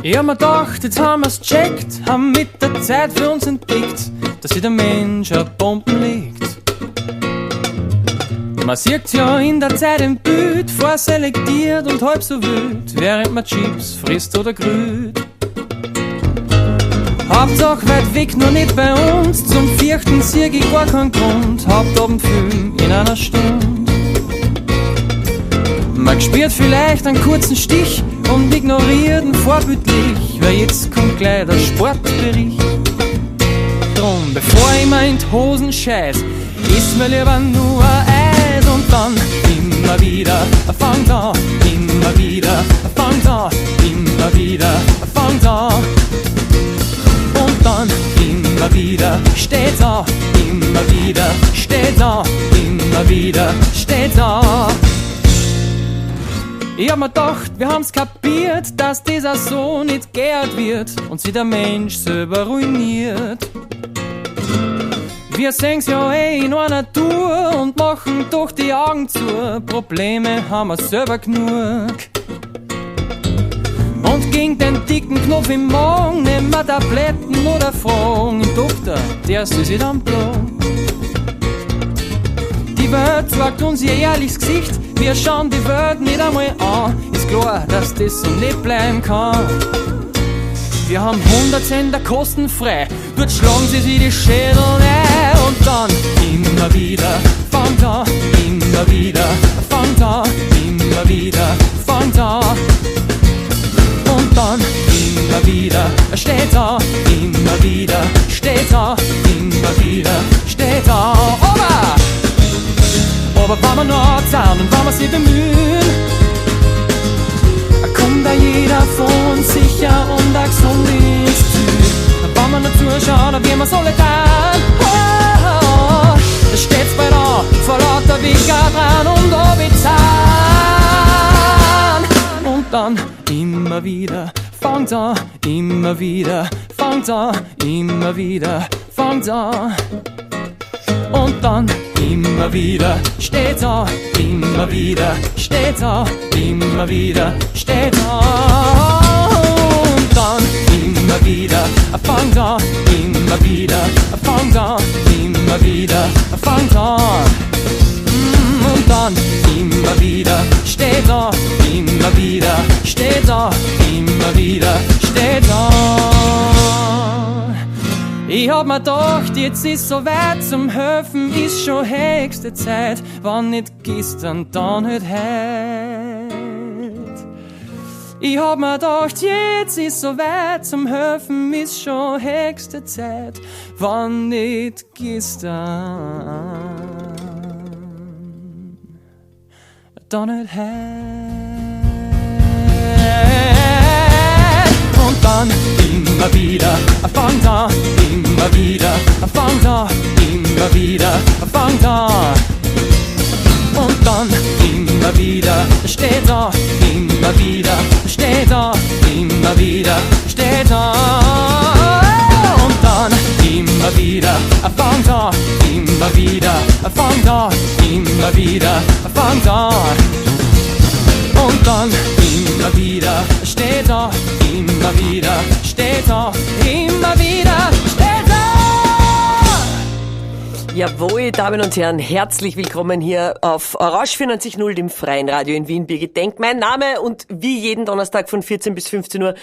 Ich hab mir gedacht, jetzt haben wir's checkt, haben mit der Zeit für uns entdeckt, dass sich der Mensch a Bomben legt. Man sieht's ja in der Zeit im Bild, vorselektiert und halb so wild, während man Chips frisst oder grüht. Hauptsache weit weg, nur nicht bei uns, zum vierten sieg ich gar keinen Grund, Hauptabendfilm in einer Stunde. Man spürt vielleicht einen kurzen Stich und ignoriert ihn vorbildlich, weil jetzt kommt gleich der Sportbericht. Drum, bevor ich mir in die Hosen scheiß, iss mir lieber nur Eis und dann immer wieder fangt an, immer wieder fangt an, immer wieder fangt an. Und dann immer wieder steht's an, immer wieder steht's an, immer wieder steht's an. Ich hab mir gedacht, wir haben's kapiert, dass dieser so nicht geehrt wird und sich der Mensch selber ruiniert. Wir sehen's ja eh in einer Tour und machen doch die Augen zu. Probleme haben wir selber genug. Und gegen den dicken Knopf im Magen nehmen wir Tabletten oder fragen den Doktor, der soll sich dann plagen. Die Welt zeigt uns ihr ehrliches Gesicht, wir schauen die Welt nicht einmal an. Ist klar, dass das so nicht bleiben kann. Wir haben 100 Sender kostenfrei, dort schlagen sie sich die Schädel ein. Und dann immer wieder fangt an, immer wieder fangt an, immer wieder fangt an. Und dann immer wieder steht an, immer wieder steht an, immer wieder steht an. Aber wenn wir noch zahlen und wenn wir sich bemühen, kommt da jeder von uns sicher und auch gesund ins Ziel. Wenn wir nur zuschauen, dann werden wir's alle tan. Oh, da steht's bald an, vor lauter Vigadran und Obizan. Und dann immer wieder fangt an, immer wieder fangt an, immer wieder fangt an. Und dann immer wieder steht's an, immer wieder steht's an, immer wieder steht's an. Und dann immer wieder fangt an, immer wieder fangt an, immer wieder fangt an. Und dann immer wieder steht an, immer wieder steht an, immer wieder steht an. Ich hab mir gedacht, jetzt ist so weit zum Helfen, ist schon höchste Zeit. Wann nicht gestern, dann halt heut. Ich hab mir gedacht, jetzt ist so weit zum Helfen, ist schon höchste Zeit. Wann nicht gestern, dann halt heut. Und dann immer wieder fangt an, immer wieder fangt an, immer wieder fangt an. Und dann immer wieder steht an, immer wieder steht an, immer wieder steht an. Und dann immer wieder fangt an, immer wieder fangt an, immer wieder fangt an. Und dann immer wieder steht an, immer wieder steht an, immer wieder steht an. Jawohl, Damen und Herren, herzlich willkommen hier auf Orange 94.0, dem Freien Radio in Wien. Birgit Denk, mein Name, und wie jeden Donnerstag von 14 bis 15 Uhr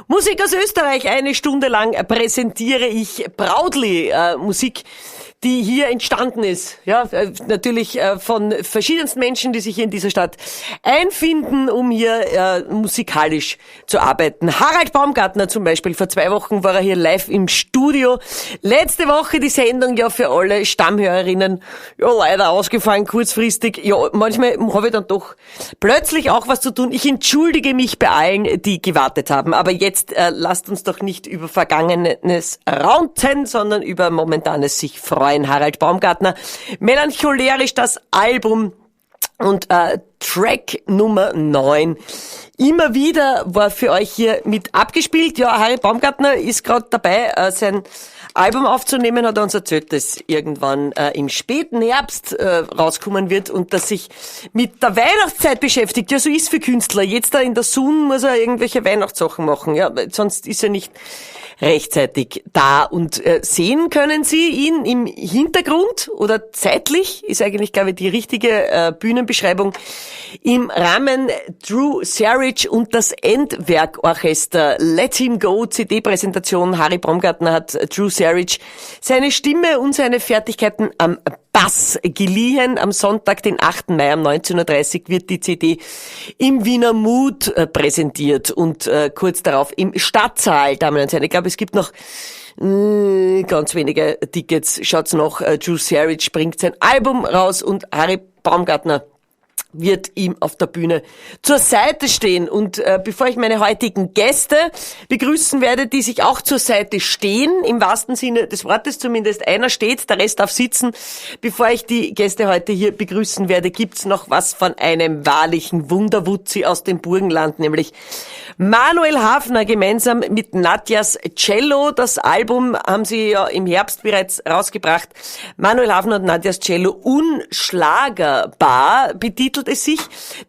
Musik aus Österreich. Eine Stunde lang präsentiere ich proudly Musik, die hier entstanden ist. Ja, natürlich von verschiedensten Menschen, die sich hier in dieser Stadt einfinden, um hier musikalisch zu arbeiten. Harald Baumgartner zum Beispiel, vor 2 Wochen war er hier live im Studio. Letzte Woche die Sendung ja für alle Stammhörerinnen, ja, leider ausgefallen, kurzfristig. Ja, manchmal habe ich dann doch plötzlich auch was zu tun. Ich entschuldige mich bei allen, die gewartet haben. Aber jetzt lasst uns doch nicht über Vergangenes raunten, sondern über Momentanes sich freuen. Harald Baumgartner, Melancholerisch, das Album und Track Nummer 9 Immer wieder war für euch hier mit abgespielt. Ja, Harry Baumgartner ist gerade dabei, sein Album aufzunehmen, hat er uns erzählt, dass irgendwann im späten Herbst rauskommen wird und dass sich mit der Weihnachtszeit beschäftigt. Ja, so ist für Künstler. Jetzt da in der Sonne muss er irgendwelche Weihnachtssachen machen. Ja, sonst ist er nicht rechtzeitig da. Und sehen können Sie ihn im Hintergrund oder zeitlich, ist eigentlich, glaube ich, die richtige Bühnenbeschreibung, im Rahmen Drew Sarich und das Endwerk-Orchester Let Him Go CD-Präsentation. Harry Baumgartner hat Drew Sarich seine Stimme und seine Fertigkeiten am Bass geliehen. Am Sonntag, den 8. Mai um 19.30 Uhr wird die CD im Wiener Mut präsentiert und kurz darauf im Stadtsaal, Damen und Herren. Ich glaube, es gibt noch ganz wenige Tickets. Schaut's noch, Drew Sarich bringt sein Album raus und Harry Baumgartner wird ihm auf der Bühne zur Seite stehen. Und bevor ich meine heutigen Gäste begrüßen werde, die sich auch zur Seite stehen, im wahrsten Sinne des Wortes, zumindest einer steht, der Rest darf sitzen. Bevor ich die Gäste heute hier begrüßen werde, gibt's noch was von einem wahrlichen Wunderwutzi aus dem Burgenland, nämlich Manuel Hafner gemeinsam mit Nadjas Cello. Das Album haben sie ja im Herbst bereits rausgebracht. Manuel Hafner und Nadjas Cello, unschlagerbar, betitelt es sich.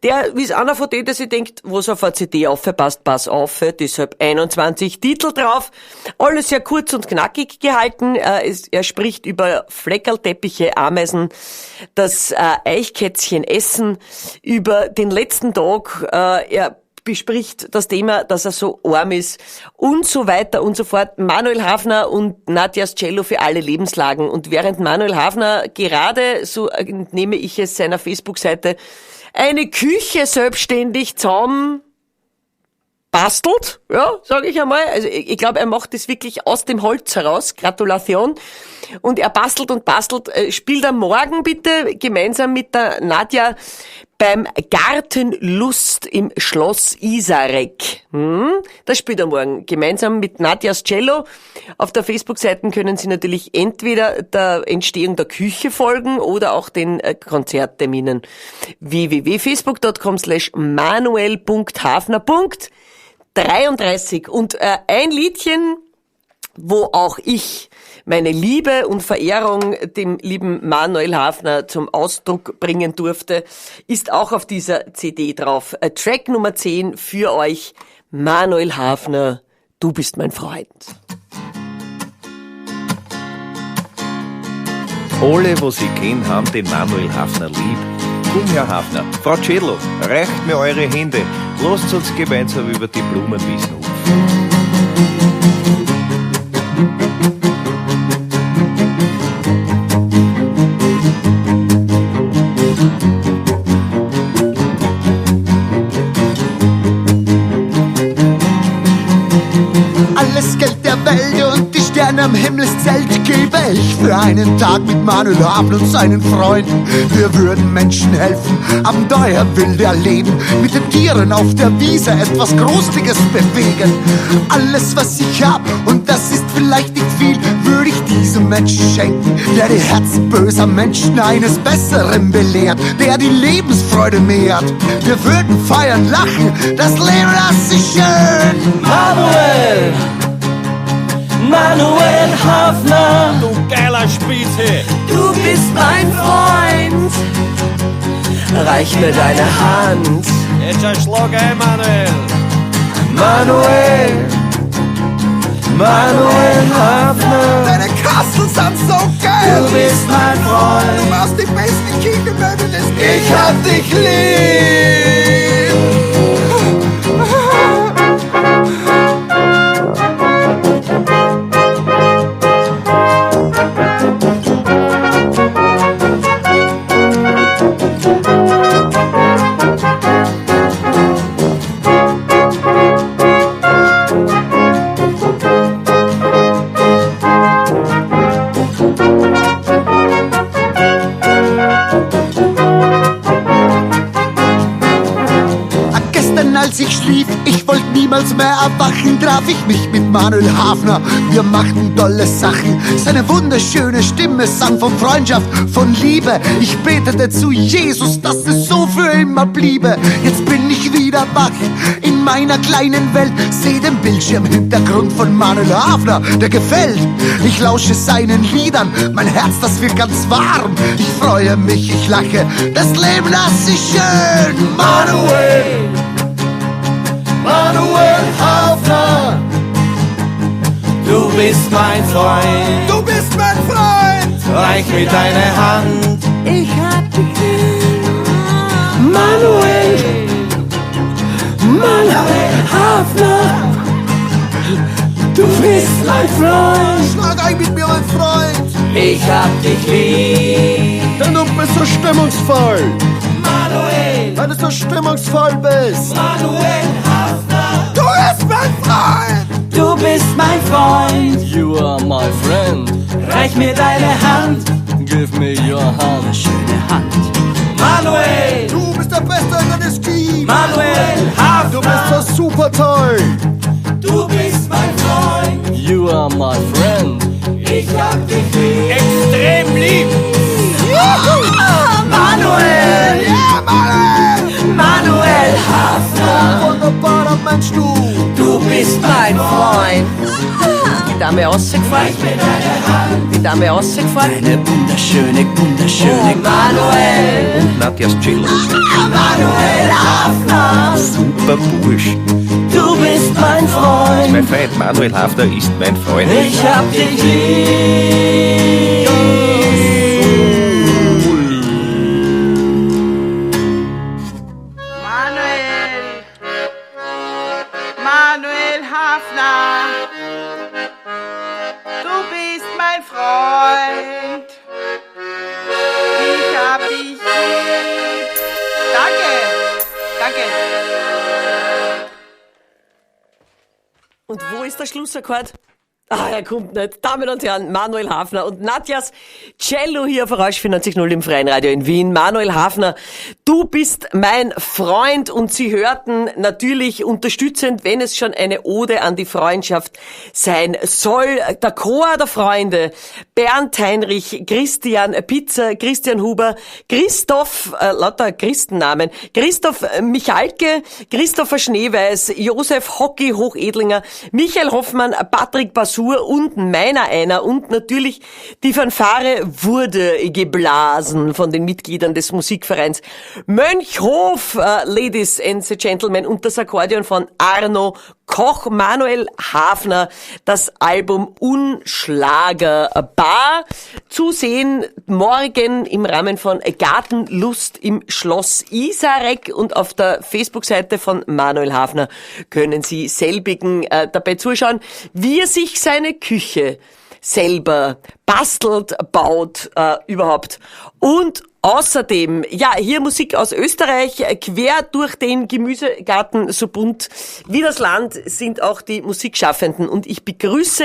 Der ist einer von denen, der sich denkt, was auf eine CD aufpasst, pass auf, deshalb 21 Titel drauf. Alles sehr kurz und knackig gehalten. Er spricht über Fleckerlteppiche, Ameisen, das Eichkätzchen essen, über den letzten Tag, er bespricht das Thema, dass er so arm ist und so weiter und so fort. Manuel Hafner und Nadjas Cello für alle Lebenslagen. Und während Manuel Hafner gerade, so entnehme ich es seiner Facebook-Seite, eine Küche selbstständig zusammen bastelt, ja, sage ich einmal. Also ich glaube, er macht das wirklich aus dem Holz heraus. Gratulation. Und er bastelt und bastelt. Spielt am Morgen bitte gemeinsam mit der Nadja beim Gartenlust im Schloss Isarek. Das spielt er morgen gemeinsam mit Nadjas Cello. Auf der Facebook-Seite können Sie natürlich entweder der Entstehung der Küche folgen oder auch den Konzertterminen. www.facebook.com/manuel.hafner.33. Und ein Liedchen, wo auch ich meine Liebe und Verehrung dem lieben Manuel Hafner zum Ausdruck bringen durfte, ist auch auf dieser CD drauf. Track Nummer 10 für euch, Manuel Hafner, du bist mein Freund. Alle, was ich kenn, haben den Manuel Hafner lieb. Komm, Herr Hafner, Frau Cello, reicht mir eure Hände, lasst uns gemeinsam über die Blumenwiesen hupfen. Alles Geld der Welt und die Sterne am Himmelszelt gebe ich für einen Tag mit Manuel Hafner und seinen Freunden. Wir würden Menschen helfen, Abenteuer wild erleben, mit den Tieren auf der Wiese etwas Großartiges bewegen. Alles, was ich hab, und das ist vielleicht nicht viel, würde ich diesem Menschen schenken, der die Herzen böser Menschen eines Besseren belehrt, der die Lebensfreude mehrt. Wir würden feiern, lachen, das Leben, das ist schön. Manuel! Manuel Hafner, du geiler Spitze, du bist mein Freund, reich mir deine Hand. Jetzt ein Schlag ein, Manuel. Manuel, Manuel Hafner, deine Kasteln sind so geil, du bist mein Freund, du machst die besten Kindermöbel des Ich hab dich lieb. Gestern, als ich schlief, ich wollte niemals mehr erwachen, traf ich mich mit Manuel Hafner. Wir machten tolle Sachen. Seine wunderschöne Stimme sang von Freundschaft, von Liebe. Ich betete zu Jesus, dass es so für immer bliebe. Jetzt bin ich wieder wach in meiner kleinen Welt. Seh den Bildschirmhintergrund von Manuel Hafner, der gefällt. Ich lausche seinen Liedern, mein Herz, das wird ganz warm. Ich freue mich, ich lache, das Leben, das ist schön. Manuel, Manuel Hafner, du bist mein Freund. Du bist mein Freund. Reich mir deine Hand. Ich hab dich lieb. Manuel, Manuel Hafner, du bist mein Freund. Schlag ein mit mir, mein Freund. Ich hab dich lieb. Denn du bist so stimmungsvoll. Manuel, Weil du so stimmungsvoll bist. Manuel Hafner, Du bist mein Freund. du bist mein Freund. You are my friend. Reich mir deine Hand. Give me your hand. Schöne Hand. Manuel, Du bist der Beste, den es gibt. Manuel Hafner, Du bist so super toll. du bist mein Freund. You are my friend. Ich hab dich lieb. Extrem lieb. Manuel, Ja, Manuel. Manuel Hafner, Wunderbarer Mensch, du. du bist mein Freund. Die Dame rausgefahren. Die Dame rausgefahren. Eine wunderschöne, wunderschöne Oh, Manuel, Und Nadjas Cello. Manuel Hafner, Super Bursch. du bist mein Freund. Mein Freund Manuel Hafner ist mein Freund. Ich hab dich lieb. Manuel, Manuel Hafner, du bist mein Freund. Ich hab dich lieb. Danke, danke. Und wo ist der Schlussakkord? Ah, er kommt nicht. Damen und Herren, Manuel Hafner und Nadjas Cello hier auf Orange 94.0 im Freien Radio in Wien. Manuel Hafner, du bist mein Freund und Sie hörten natürlich unterstützend, wenn es schon eine Ode an die Freundschaft sein soll. Der Chor der Freunde, Bernd Heinrich, Christian Pitzer, Christian Huber, Christoph, lauter Christennamen, Christoph Michalke, Christopher Schneeweiß, Josef Hockey Hochedlinger, Michael Hoffmann, Patrick Basur und meiner einer und natürlich die Fanfare wurde geblasen von den Mitgliedern des Musikvereins Mönchhof, Ladies and the Gentlemen, und das Akkordeon von Arno Koch, Manuel Hafner, das Album Unschlagerbar zu sehen morgen im Rahmen von Gartenlust im Schloss Isarek und auf der Facebook-Seite von Manuel Hafner können Sie selbigen dabei zuschauen, wie er sich seine Küche selber bastelt, baut, überhaupt. Und außerdem, ja, hier Musik aus Österreich, quer durch den Gemüsegarten, so bunt wie das Land sind auch die Musikschaffenden. Und ich begrüße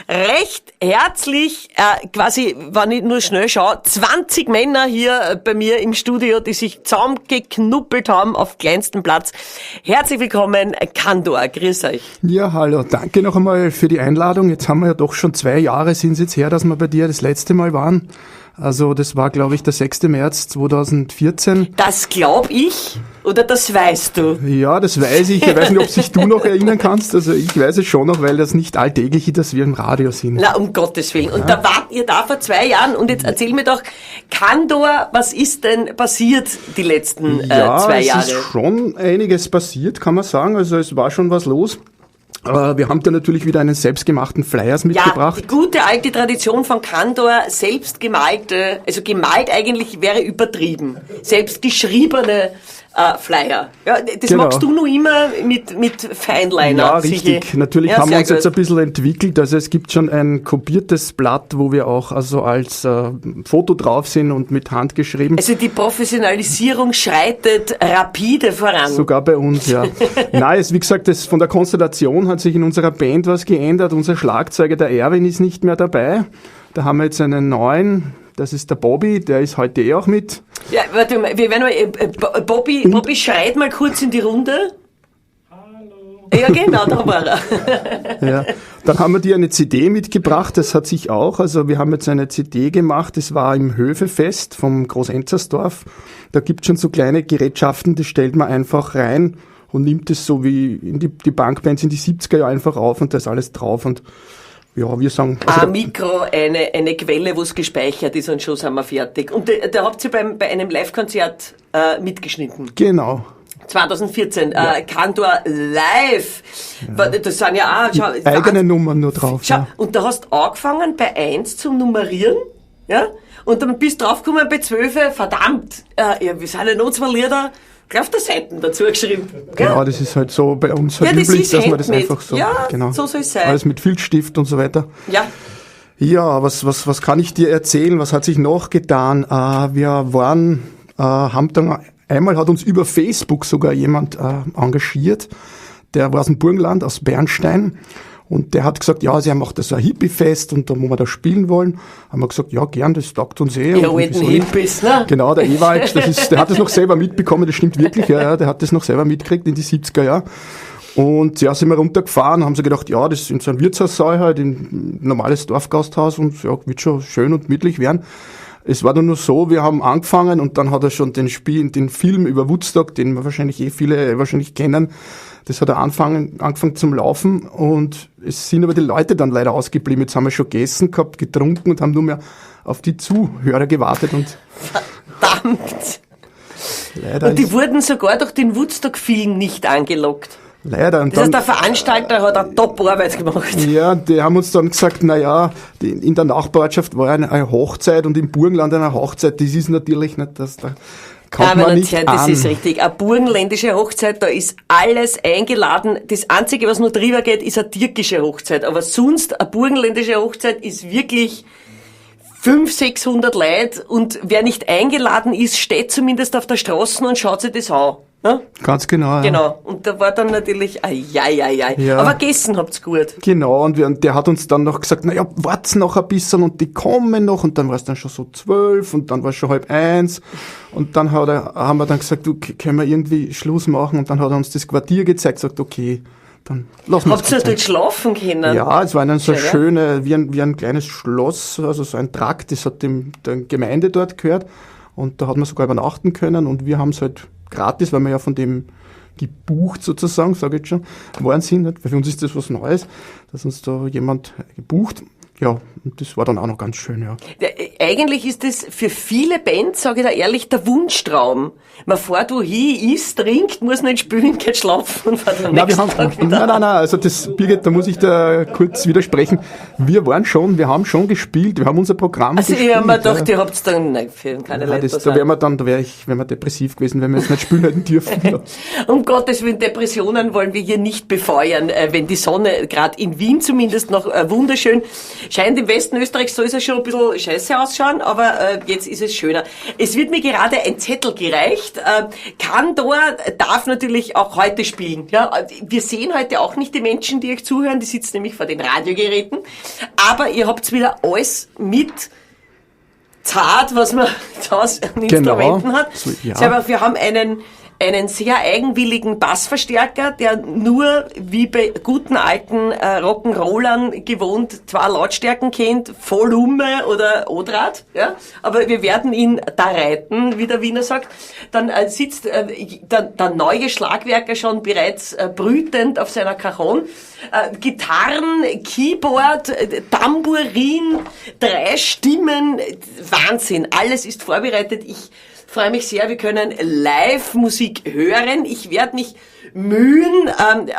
recht herzlich, quasi, wenn ich nur schnell schaue, 20 Männer hier bei mir im Studio, die sich zusammengeknuppelt haben auf kleinstem Platz. Herzlich willkommen, Kandor, grüß euch. Ja, hallo, danke noch einmal für die Einladung. Jetzt haben wir ja doch schon 2 Jahre sind es jetzt her, dass wir bei dir das letzte Mal waren. Also das war, glaube ich, der 6. März 2014. Das glaub ich oder das weißt du? Ja, das weiß ich. Ich weiß nicht, ob sich du noch erinnern kannst. Also ich weiß es schon noch, weil das nicht alltäglich ist, dass wir im Radio sind. Na, um Gottes Willen. Und da wart ihr da vor 2 Jahren und jetzt erzähl mir doch, Kandor, was ist denn passiert die letzten 2 Jahre? Ja, es ist schon einiges passiert, kann man sagen. Also es war schon was los. Wir haben da natürlich wieder einen selbstgemachten Flyers mitgebracht. Ja, die gute alte Tradition von Kandor, selbstgemalte, also gemalt eigentlich wäre übertrieben, selbstgeschriebene Flyer. Ja, das Genau. magst du noch immer mit Feinliner. Ja, richtig. Sicher. Natürlich ja, haben wir uns sehr jetzt gut. ein bisschen entwickelt. Also es gibt schon ein kopiertes Blatt, wo wir auch also als Foto drauf sind und mit Hand geschrieben. Also die Professionalisierung schreitet rapide voran. Sogar bei uns, ja. Nein, es, wie gesagt, das, von der Konstellation hat sich in unserer Band was geändert. Unser Schlagzeuger, der Erwin, ist nicht mehr dabei. Da haben wir jetzt einen neuen, das ist der Bobby, der ist heute eh auch mit. Ja, warte mal, wir werden mal, Bobby schreit mal kurz in die Runde. Ja, genau, da war er. Ja. Dann haben wir dir eine CD mitgebracht, das hat sich auch, also wir haben jetzt eine CD gemacht, das war im Höfefest vom Großenzersdorf. Da gibt's schon so kleine Gerätschaften, die stellt man einfach rein und nimmt es so wie in die Punkbands in die 70er Jahre einfach auf und da ist alles drauf und ja, wir sagen... Also ein Mikro, eine Quelle, wo es gespeichert ist und schon sind wir fertig. Und da habt ihr bei einem Live-Konzert mitgeschnitten. Genau. 2014, ja. Kandor live. Ja. Das sind ja auch... Schau, eigene Nummern nur drauf. Schau, ja. Und da hast du angefangen bei 1 zum Nummerieren, ja? Und dann bist du draufgekommen bei 12, verdammt, ja, wir sind ja noch zwei Lieder gleich auf der Seite dazu geschrieben. Genau, das ist halt so bei uns halt ja, das üblich, ist dass man das einfach so... Ja, genau, so soll es sein. Alles mit Filzstift und so weiter. Ja. Ja, was kann ich dir erzählen? Was hat sich noch getan? Wir waren, haben dann... Einmal hat uns über Facebook sogar jemand engagiert, der war aus dem Burgenland, aus Bernstein, und der hat gesagt, ja, sie haben auch das so ein Hippie-Fest und da wo wir da spielen wollen. Haben wir gesagt, ja, gern, das taugt uns eh. Ja, alten Hippies, ne? Genau, der Ewald, der hat das noch selber mitbekommen, das stimmt wirklich, ja, der hat das noch selber mitgekriegt in die 70er Jahre. Und ja, sind wir runtergefahren, haben sie gedacht, ja, das ist in so einem Wirtshaussaal halt, ein normales Dorfgasthaus und ja, wird schon schön und gemütlich werden. Es war dann nur so, wir haben angefangen und dann hat er schon den Film über Woodstock, den wir wahrscheinlich eh viele wahrscheinlich kennen, das hat er angefangen zum Laufen und es sind aber die Leute dann leider ausgeblieben. Jetzt haben wir schon gegessen gehabt, getrunken und haben nur mehr auf die Zuhörer gewartet und verdammt! Leider. Und die wurden sogar durch den Woodstock-Film nicht angelockt. Leider. Und das heißt, dann, der Veranstalter hat eine Top-Arbeit gemacht. Ja, die haben uns dann gesagt, na ja, in der Nachbarschaft war eine Hochzeit und im Burgenland eine Hochzeit, das ist natürlich nicht, dass da kommt man nicht an. Das an. ist richtig. Eine burgenländische Hochzeit, da ist alles eingeladen. Das Einzige, was nur drüber geht, ist eine türkische Hochzeit. Aber sonst, eine burgenländische Hochzeit ist wirklich 500, 600 Leute und wer nicht eingeladen ist, steht zumindest auf der Straße und schaut sich das an. Ne? Ganz genau. Ja. Genau. Und da war dann natürlich, ai. Ja. Aber gegessen habt's gut. Genau, und der hat uns dann noch gesagt, naja, wart's noch ein bisschen und die kommen noch und dann war es dann schon so 12 und dann war es schon 12:30 und dann haben wir dann gesagt, du, können wir irgendwie Schluss machen und dann hat er uns das Quartier gezeigt, gesagt, okay, dann lassen wir es. Habt ihr dort schlafen können? Ja, es war dann so schöne, wie ein kleines Schloss, also so ein Trakt, das hat der Gemeinde dort gehört und da hat man sogar übernachten können und wir haben es halt gratis, weil wir ja von dem gebucht sozusagen, sage ich jetzt schon, waren sind. Nicht? Weil für uns ist das was Neues, dass uns da jemand gebucht. Ja, und das war dann auch noch ganz schön, ja. Eigentlich ist das für viele Bands, sage ich da ehrlich, der Wunschtraum. Man fährt wohin, isst, trinkt, muss nicht spielen, geht schlafen und fährt am nächsten Tag wieder. Nein, also das, Birgit, da muss ich da kurz widersprechen. Wir haben schon gespielt, wir haben unser Programm also gespielt. Also ich habe mir gedacht, ihr habt's dann, nein, für keine Leute. Da wären wir dann, da wäre ich depressiv gewesen, wenn wir jetzt nicht spielen hätten dürfen. Um Gottes Willen, Depressionen wollen wir hier nicht befeuern, wenn die Sonne, gerade in Wien zumindest, noch wunderschön scheint. Im Westen Österreichs soll es ja schon ein bisschen scheiße ausschauen, aber jetzt ist es schöner. Es wird mir gerade ein Zettel gereicht. Kandor darf natürlich auch heute spielen. Ja, wir sehen heute auch nicht die Menschen, die euch zuhören, die sitzen nämlich vor den Radiogeräten. Aber ihr habt wieder alles mit zart, was man zu Hause an Instrumenten hat. So, ja. Wir haben einen sehr eigenwilligen Bassverstärker, der nur wie bei guten alten Rock'n'Rollern gewohnt zwei Lautstärken kennt, Volume oder Odrad, ja. Aber wir werden ihn da reiten, wie der Wiener sagt. Dann sitzt der neue Schlagwerker schon bereits brütend auf seiner Cajon. Gitarren, Keyboard, Tambourin, 3 Stimmen, Wahnsinn. Alles ist vorbereitet. Ich freue mich sehr, wir können Live-Musik hören. Ich werde mich mühen,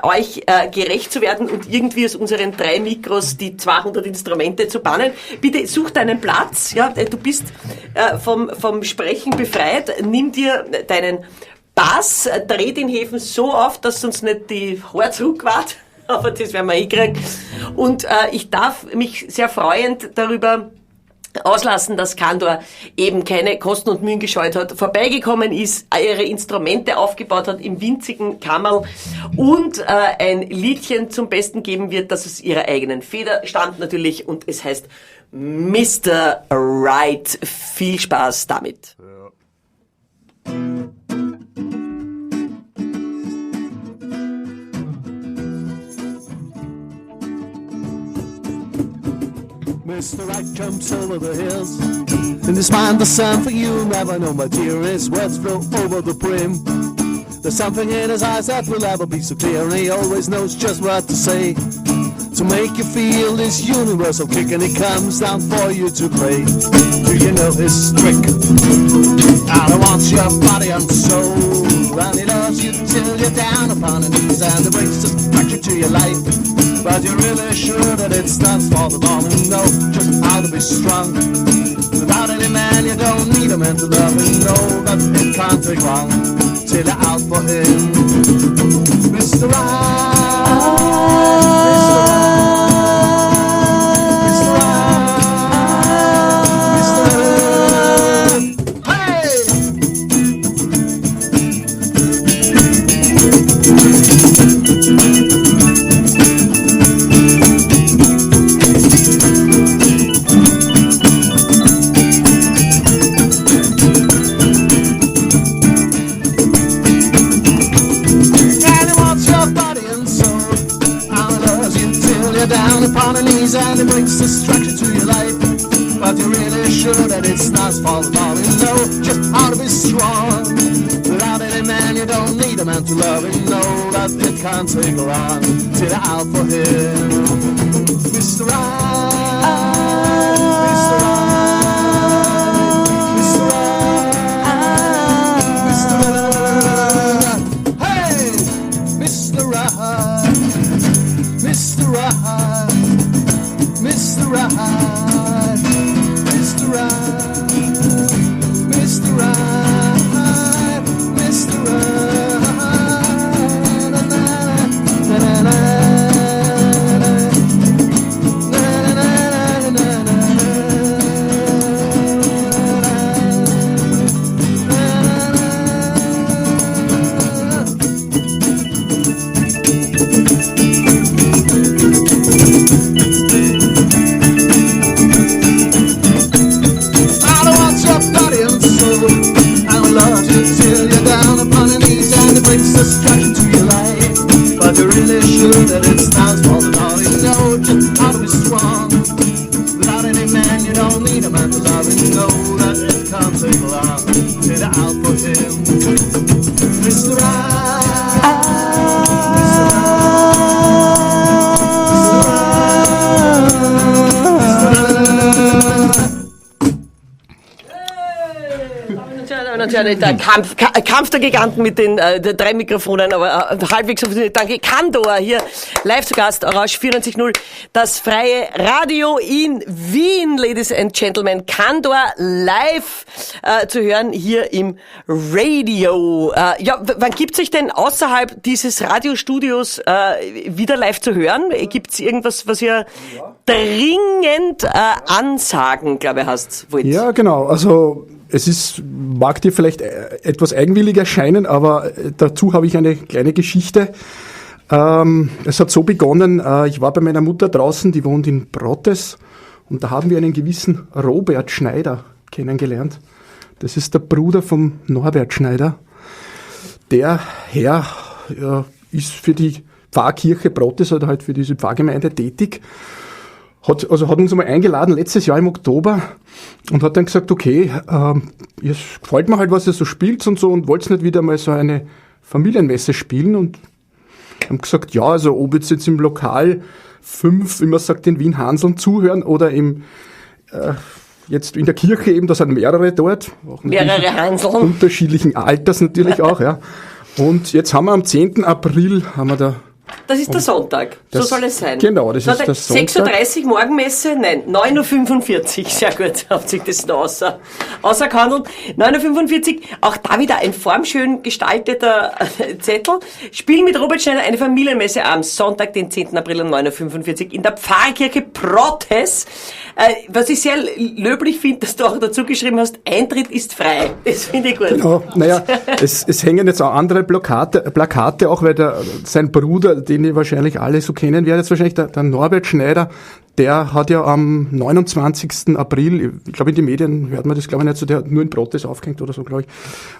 euch gerecht zu werden und irgendwie aus unseren 3 Mikros die 200 Instrumente zu bannen. Bitte such deinen Platz. Ja, du bist vom Sprechen befreit. Nimm dir deinen Bass, dreh den Häfen so auf, dass uns nicht die Haare zurückwart. Aber das werden wir eh kriegen. Und ich darf mich sehr freuend darüber auslassen, dass Kandor eben keine Kosten und Mühen gescheut hat, vorbeigekommen ist, ihre Instrumente aufgebaut hat im winzigen Kammerl und ein Liedchen zum Besten geben wird, das aus ihrer eigenen Feder stammt natürlich und es heißt Mr. Right. Viel Spaß damit. Ja. Mr. Right jumps over the hills. In his mind there's something you'll never know, my dear. His words flow over the brim. There's something in his eyes that will never be so clear, and he always knows just what to say to make you feel this universal kick, and he comes down for you to play. Do you know his trick? And he wants your body and soul, and he loves you till you're down upon your knees, and he brings destruction to your life. But you're really sure that it stands for the dawn, and know just how to be strong. Without any man, you don't need a man to love, and know that it can't take long till you're out for him. Mr. Right, Mr. Right, Mr. Right, Mr. Right. Hey! And he wants your body and soul, and he loves you till you're down upon your knees, and he brings destruction to your life. But you're really sure that it's not his fault at all. You know just how to be strong. Without any man, you don't need a man to love. You know that it can't take long till you're out for him. Mr. Right, Mr. Right, Mr. Right, Mr. Right. Hey, Mr. Right, Mr. Right, Mr. Right, Mr. Right, Mr. Right, Mr. Right. Na, na, na, na, na, na. Na, na, na, na, na, na, na. I don't want your body and soul. I will love you till you're down upon your knees, and it brings destruction to your life. But you're really sure that it's not his fault at all. You know just how to be strong. Without any man, you don't need a man to love. You know that it can't take long till you're out for him. Mr. Right, Mr. Right, Mr. Right, Mr. Right. Der Kampf der Giganten mit den drei Mikrofonen, aber halbwegs funktioniert. Danke, Kandor hier live zu Gast, Orange 94.0, das freie Radio in Wien, Ladies and Gentlemen. Kandor live zu hören hier im Radio. Ja, wann gibt's sich denn außerhalb dieses Radiostudios wieder live zu hören? Gibt's irgendwas, was ihr dringend ansagen, glaube ich, hast wollt? Ja, genau. Also es ist, mag dir vielleicht etwas eigenwillig erscheinen, aber dazu habe ich eine kleine Geschichte. Es hat so begonnen, ich war bei meiner Mutter draußen, die wohnt in Prottes, und da haben wir einen gewissen Robert Schneider kennengelernt. Das ist der Bruder vom Norbert Schneider. Der Herr, ja, ist für die Pfarrkirche Prottes oder halt für diese Pfarrgemeinde tätig. Hat uns einmal eingeladen, letztes Jahr im Oktober, und hat dann gesagt, okay, es gefällt mir halt, was ihr so spielt und so, und wollt's nicht wieder mal so eine Familienmesse spielen? Und haben gesagt, ja, also ob jetzt im Lokal 5, wie man sagt, in Wien Hanseln zuhören oder im jetzt in der Kirche eben, da sind mehrere dort. Auch mehrere Hanseln. Unterschiedlichen Alters natürlich auch, ja. Und jetzt haben wir am 10. April, haben wir da. Das ist der Sonntag, so soll es sein. Genau, das Sonntag, ist der Sonntag. 6:30 Uhr Morgenmesse, nein, 9:45 Uhr, sehr gut, hat sich das noch außergehandelt. 9:45 Uhr, auch da wieder ein formschön gestalteter Zettel. Spiel mit Robert Schneider, eine Familienmesse am Sonntag, den 10. April um 9:45 Uhr in der Pfarrkirche Prottes. Was ich sehr löblich finde, dass du auch dazu geschrieben hast, Eintritt ist frei. Das finde ich gut. Genau, naja, es hängen jetzt auch andere Plakate auch, weil sein Bruder, den ihr wahrscheinlich alle so kennen werdet, wahrscheinlich der Norbert Schneider, Der hat ja am 29. April, ich glaube in den Medien hört man das glaube ich nicht so, der hat nur in Protest aufgehängt oder so, glaube ich.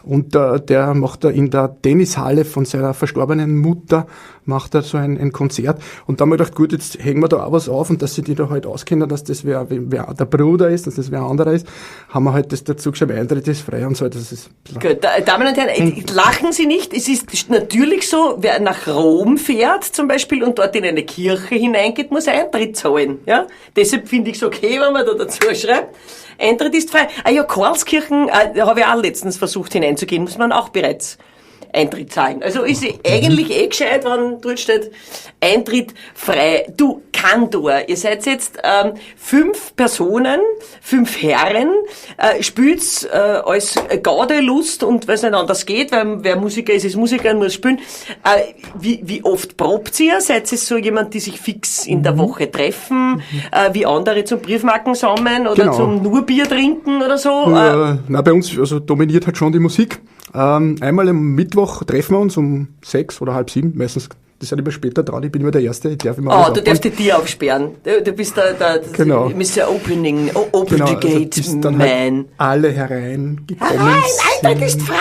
Und der macht da in der Tennishalle von seiner verstorbenen Mutter, macht er so ein Konzert. Und da haben wir gedacht, gut, jetzt hängen wir da auch was auf und dass sie die da halt auskennen, dass das wer der Bruder ist, dass das wer anderer ist, haben wir halt das dazu geschrieben, Eintritt ist frei und so. Das ist gut, Damen und Herren, lachen Sie nicht, es ist natürlich so, wer nach Rom fährt zum Beispiel und dort in eine Kirche hineingeht, muss Eintritt zahlen. Ja? Deshalb finde ich es okay, wenn man da dazu schreibt, Eintritt ist frei. Ah ja, Karlskirchen, da habe ich auch letztens versucht hineinzugehen, muss man auch bereits Eintritt zahlen. Also ist eigentlich eh gescheit, wenn dort steht, Eintritt frei. Du, Kandor, ihr seid jetzt 5 Personen, 5 Herren, spielt's als Gaudelust und weil's nicht anders geht, weil wer Musiker ist, ist Musiker und muss spielen. Wie oft probt ihr? Seid ihr so jemand, die sich fix in der Woche treffen, wie andere zum Briefmarken sammeln oder genau. zum nur Bier trinken oder so? Na, bei uns also dominiert halt schon die Musik. Einmal am Mittwoch treffen wir uns um 6 oder 6:30, meistens, das sind immer später dran, ich bin immer der Erste, ich darf immer alles du darfst die Tür aufsperren, du bist der genau. Mr. Opening, Open genau, the Gate also bis dann Man. Halt alle hereingekommen Herein, sind. Eintritt ist frei!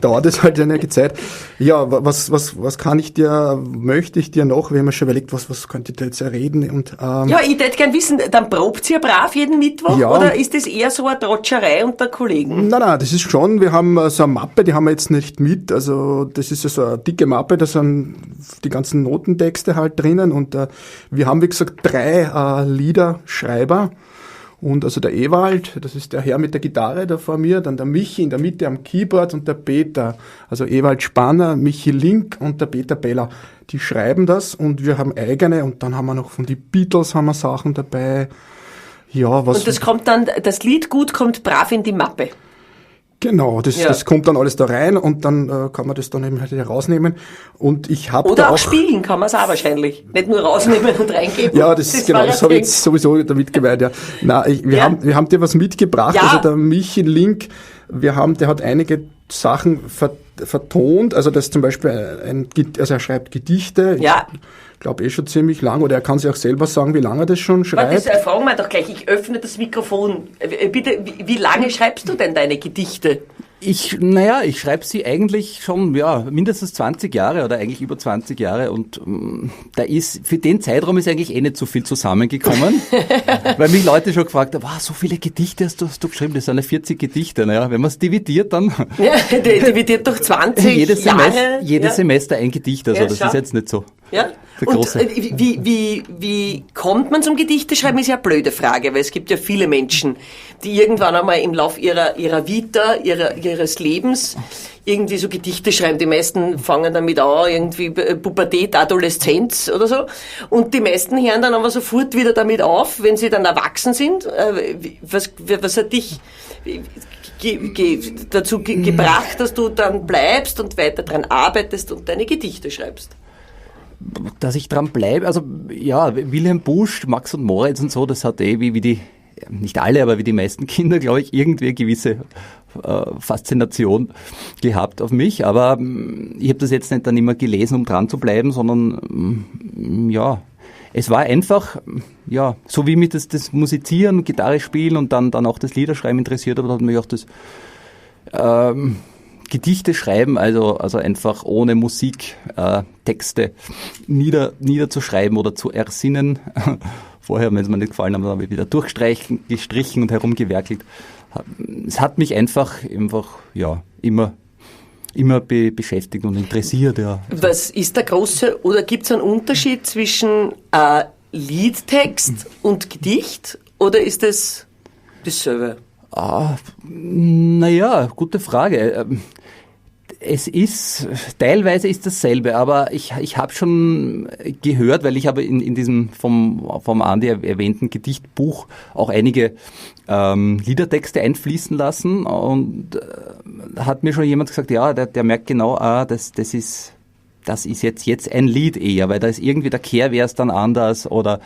Dauert es halt einige Zeit. Ja, was kann ich dir, möchte ich dir noch, wir haben ja schon überlegt, was könnte ich da jetzt reden und, ja, ich hätte gern wissen, dann probt ihr brav jeden Mittwoch, ja. Oder ist das eher so eine Trotscherei unter Kollegen? Nein, das ist schon, wir haben so eine Mappe, die haben wir jetzt nicht mit, also das ist ja so eine dicke Mappe, da sind die ganzen Notentexte halt drinnen und wir haben, wie gesagt, 3 Liederschreiber. Und also der Ewald, das ist der Herr mit der Gitarre da vor mir, dann der Michi in der Mitte am Keyboard und der Peter, also Ewald Spanner, Michi Link und der Peter Beller. Die schreiben das und wir haben eigene und dann haben wir noch von die Beatles haben wir Sachen dabei. Ja, was. Und das kommt dann, das Lied gut kommt brav in die Mappe. Genau, das kommt dann alles da rein und dann kann man das dann eben halt herausnehmen. Und ich habe oder da auch spielen kann man es auch wahrscheinlich. Nicht nur rausnehmen und reingeben. Ja, das genau, das habe ich jetzt sowieso damit gemeint, ja. Na, wir haben dir was mitgebracht, ja. Also der Michi Link, der hat einige Sachen vertont, also das zum Beispiel also er schreibt Gedichte. Ja. Ich glaube schon ziemlich lang, oder er kann sich auch selber sagen, wie lange er das schon schreibt. Warte, das fragen wir doch gleich. Ich öffne das Mikrofon. Bitte, wie lange schreibst du denn deine Gedichte? Ich schreibe sie eigentlich schon, ja, mindestens 20 Jahre oder eigentlich über 20 Jahre und da ist, für den Zeitraum ist eigentlich eh nicht so viel zusammengekommen, weil mich Leute schon gefragt haben, wow, so viele Gedichte hast du geschrieben, das sind ja 40 Gedichte, naja, wenn man es dividiert, dann... Ja, dividiert durch 20 Jahre. Jedes Semester ein Gedicht, also ja, das ist jetzt nicht so. Ja. Und wie kommt man zum Gedichteschreiben, ist ja eine blöde Frage, weil es gibt ja viele Menschen, die irgendwann einmal im Lauf ihrer Vita, ihres Lebens irgendwie so Gedichte schreiben. Die meisten fangen damit an, irgendwie Pubertät, Adoleszenz oder so. Und die meisten hören dann aber sofort wieder damit auf, wenn sie dann erwachsen sind. Was hat dich dazu gebracht, dass du dann bleibst und weiter dran arbeitest und deine Gedichte schreibst? Dass ich dran bleibe, also ja, Wilhelm Busch, Max und Moritz und so, das hat wie die, nicht alle, aber wie die meisten Kinder, glaube ich, irgendwie eine gewisse Faszination gehabt auf mich. Aber ich habe das jetzt nicht dann immer gelesen, um dran zu bleiben, sondern ja, es war einfach, ja, so wie mich das Musizieren, Gitarre spielen und dann auch das Liederschreiben interessiert hat, hat mich auch das Gedichte schreiben, also einfach ohne Musik Texte niederzuschreiben oder zu ersinnen. Vorher, wenn es mir nicht gefallen hat, habe ich wieder durchgestrichen und herumgewerkelt. Es hat mich einfach ja, immer beschäftigt und interessiert. Ja. Was ist der große, oder gibt es einen Unterschied zwischen Liedtext und Gedicht, oder ist das dasselbe? Ah, naja, gute Frage. Es ist, teilweise ist dasselbe, aber ich habe schon gehört, weil ich habe in diesem vom Andi erwähnten Gedichtbuch auch einige Liedertexte einfließen lassen und hat mir schon jemand gesagt, ja, der merkt genau, das ist jetzt ein Lied eher, weil da ist irgendwie der Kehrvers dann anders oder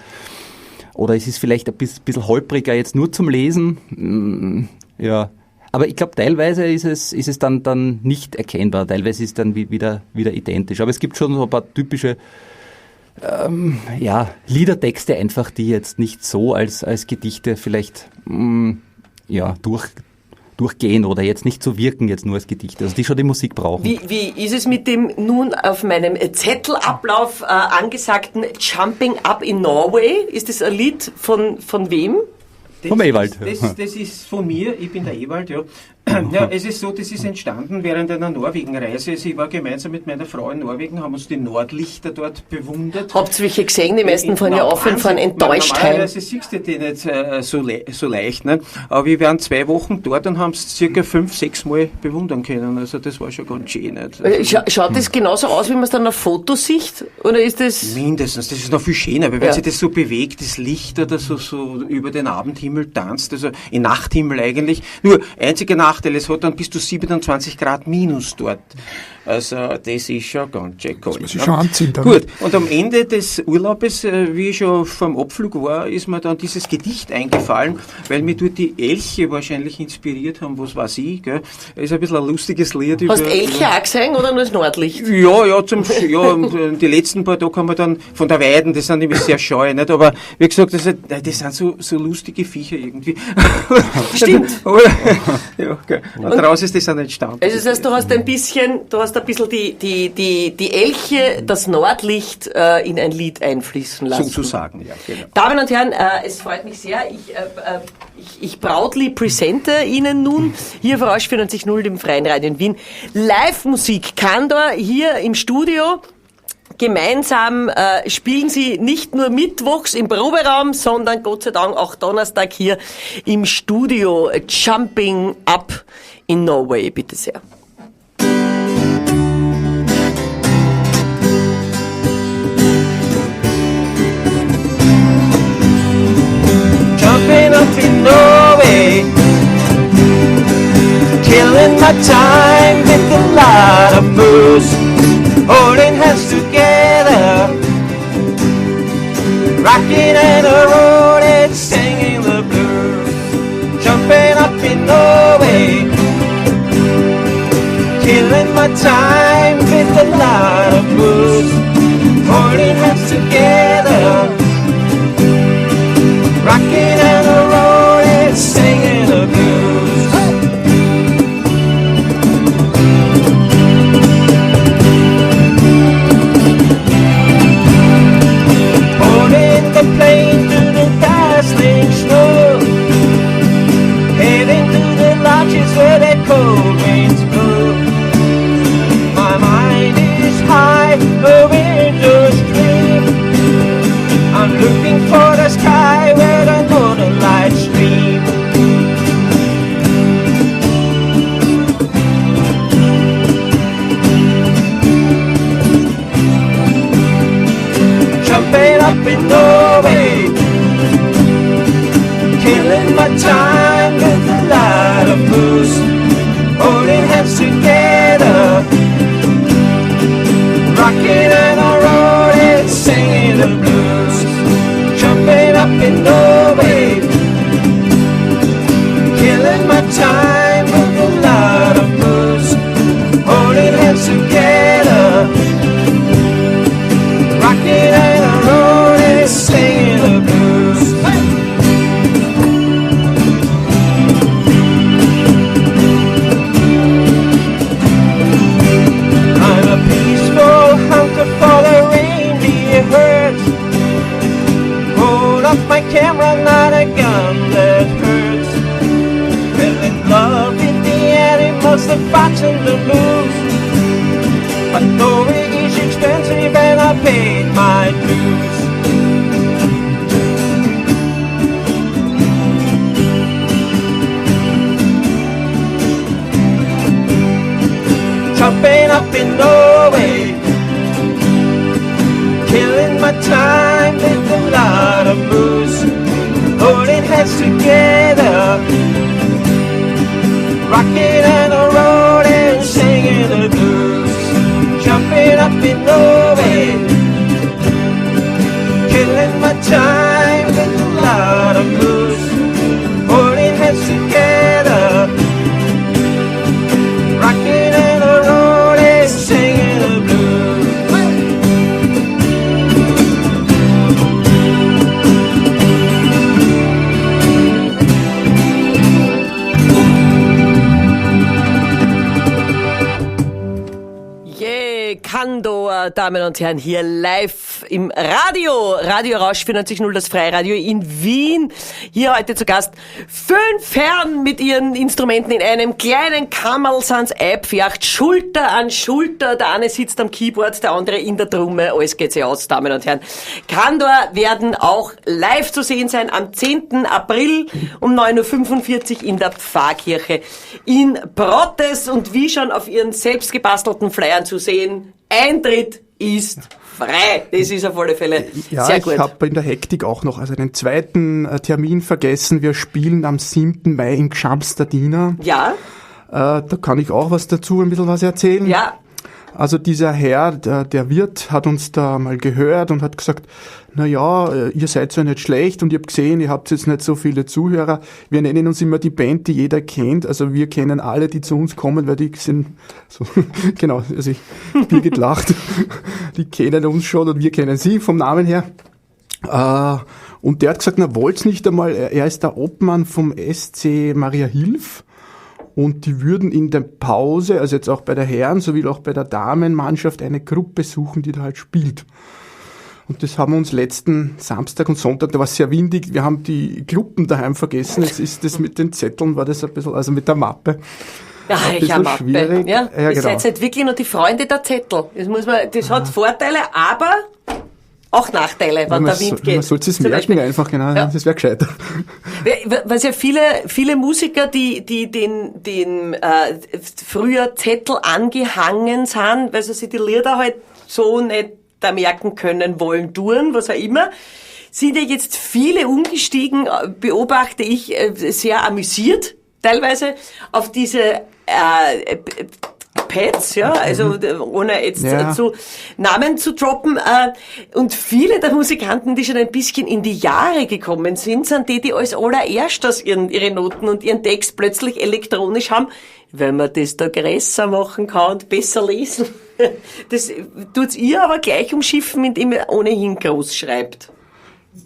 es ist vielleicht ein bisschen holpriger jetzt nur zum Lesen. Ja. Aber ich glaube, teilweise ist es dann nicht erkennbar. Teilweise ist es dann wieder identisch. Aber es gibt schon so ein paar typische ja, Liedertexte einfach, die jetzt nicht so als Gedichte vielleicht ja, durchgehen oder jetzt nicht so wirken, jetzt nur als Gedichte, also die schon die Musik brauchen. Wie ist es mit dem nun auf meinem Zettelablauf angesagten Jumping Up in Norway? Ist das ein Lied von wem? Vom Ewald. Das ist von mir, ich bin der Ewald, ja. Ja, es ist so, das ist entstanden während einer Norwegen-Reise. Also ich war gemeinsam mit meiner Frau in Norwegen, haben uns die Nordlichter dort bewundert. Habt ihr welche gesehen? Die meisten fahren ja auf und fahren enttäuscht heim. Normalerweise siehst du die nicht so leicht. Ne? Aber wir waren 2 Wochen dort und haben es circa 5, 6 Mal bewundern können. Also das war schon ganz schön. Nicht? Also, schaut das genauso aus, wie man es dann auf Fotos sieht? Oder ist das... Mindestens, das ist noch viel schöner, weil wenn sich das so bewegt, das Licht oder so über den Abendhimmel tanzt, also im Nachthimmel eigentlich. Nur, einziger Nachteil, es hat dann bis zu 27 Grad minus dort. Also das ist schon ganz schön kalt. Das muss ich schon anziehen dann. Gut, und am Ende des Urlaubes, wie ich schon vom Abflug war, ist mir dann dieses Gedicht eingefallen, weil mir dort die Elche wahrscheinlich inspiriert haben, was weiß ich. Gell? Ist ein bisschen ein lustiges Lied. Hast du Elche auch gesehen oder nur das Nordlicht? Ja, und die letzten paar Tage haben wir dann von der Weiden, das sind nämlich sehr scheu, nicht? Aber wie gesagt, das sind so lustige Viecher irgendwie. Stimmt. Ja, okay. Und daraus ist das dann entstanden. Also das heißt, du hast ein bisschen die Elche, das Nordlicht in ein Lied einfließen lassen. Sozusagen, ja, genau. Damen und Herren, es freut mich sehr. Ich proudly presente Ihnen nun hier auf Orange 94.0, dem Freien Radio in Wien, Live-Musik Kandor hier im Studio. Gemeinsam spielen sie nicht nur mittwochs im Proberaum, sondern Gott sei Dank auch Donnerstag hier im Studio. Jumping Up in Norway, bitte sehr. Jumping up in Norway, killing my time with a lot of booze, holding hands together, rocking and a rolling, singing the blues. Jumping up in Norway, killing my time with a lot of booze, holding hands together, rocking and a rolling, singing the blues. Boarding the plane to the dazzling snow, heading to the lodges where the cold winds blow. My mind is high, a winter's dream. I'm looking for the sky where the northern lights stream. Jumping up in Norway, killing my time with a lot of booze, holding hands together, rocking and a rolling, singing the blues. Jumping up in Norway, killing my time with a lot of booze, holding hands together, rocking and a rolling, singing the blues. Hey! I'm a peaceful hunter for the reindeer herds. Hold up my camera, not a gun that hurts. Fell in love with the animals, the fox and the moose. But Norway is expensive and I paid my dues. Jumping up in Norway, killing my time with a lot of booze, holding hands together, rocking and a rolling, singing the blues. Jumping up in Norway, killing my time with a lot of booze, holding hands together, rocking and a rolling, singing the blues. Kandor, Damen und Herren, hier live im Radio. Radio Rausch 94.0, das Freiradio in Wien. Hier heute zu Gast 5 Herren mit ihren Instrumenten in einem kleinen Kammerl sans Eibfjacht, Schulter an Schulter. Der eine sitzt am Keyboard, der andere in der Trumme. Alles geht sich aus, Damen und Herren. Kandor werden auch live zu sehen sein am 10. April um 9:45 Uhr in der Pfarrkirche in Prottes. Und wie schon auf ihren selbst gebastelten Flyern zu sehen, Eintritt ist frei. Das ist auf alle Fälle ja, sehr gut. Ich habe in der Hektik auch noch also einen zweiten Termin vergessen. Wir spielen am 7. Mai in Gschamstadina. Ja. Da kann ich auch was dazu, ein bisschen was erzählen. Ja. Also dieser Herr, der Wirt, hat uns da mal gehört und hat gesagt, na ja, ihr seid ja nicht schlecht und ich hab gesehen, ihr habt jetzt nicht so viele Zuhörer. Wir nennen uns immer die Band, die jeder kennt. Also wir kennen alle, die zu uns kommen, weil die sind so, genau, also Birgit lacht, die kennen uns schon und wir kennen sie vom Namen her. Und der hat gesagt, na wollt's nicht einmal, er ist der Obmann vom SC Maria Hilf. Und die würden in der Pause, also jetzt auch bei der Herren- sowie auch bei der Damenmannschaft, eine Gruppe suchen, die da halt spielt. Und das haben wir uns letzten Samstag und Sonntag, da war es sehr windig, wir haben die Kluppen daheim vergessen. Jetzt ist das mit den Zetteln, war das ein bisschen, also mit der Mappe. Ja, ein ich bisschen habe schwierig. Ja, ja, ihr genau. seid halt wirklich noch die Freunde der Zettel. Das muss man, das hat Vorteile, aber auch Nachteile, wenn der Wind geht. Man sollte es merken einfach, genau, ja. Das wäre gescheiter. Was ja viele Musiker, die den früher Zettel angehangen sind, weil sie sich die Lieder halt so nicht da merken können, wollen, tun, was auch immer, sind ja jetzt viele umgestiegen, beobachte ich, sehr amüsiert teilweise, auf diese Pads, ja, also ohne jetzt zu Namen zu droppen. Und viele der Musikanten, die schon ein bisschen in die Jahre gekommen sind, sind die, die als allererstes ihre Noten und ihren Text plötzlich elektronisch haben, weil man das da größer machen kann und besser lesen. Das tut's ihr aber gleich umschiffen, indem ihr ohnehin groß schreibt.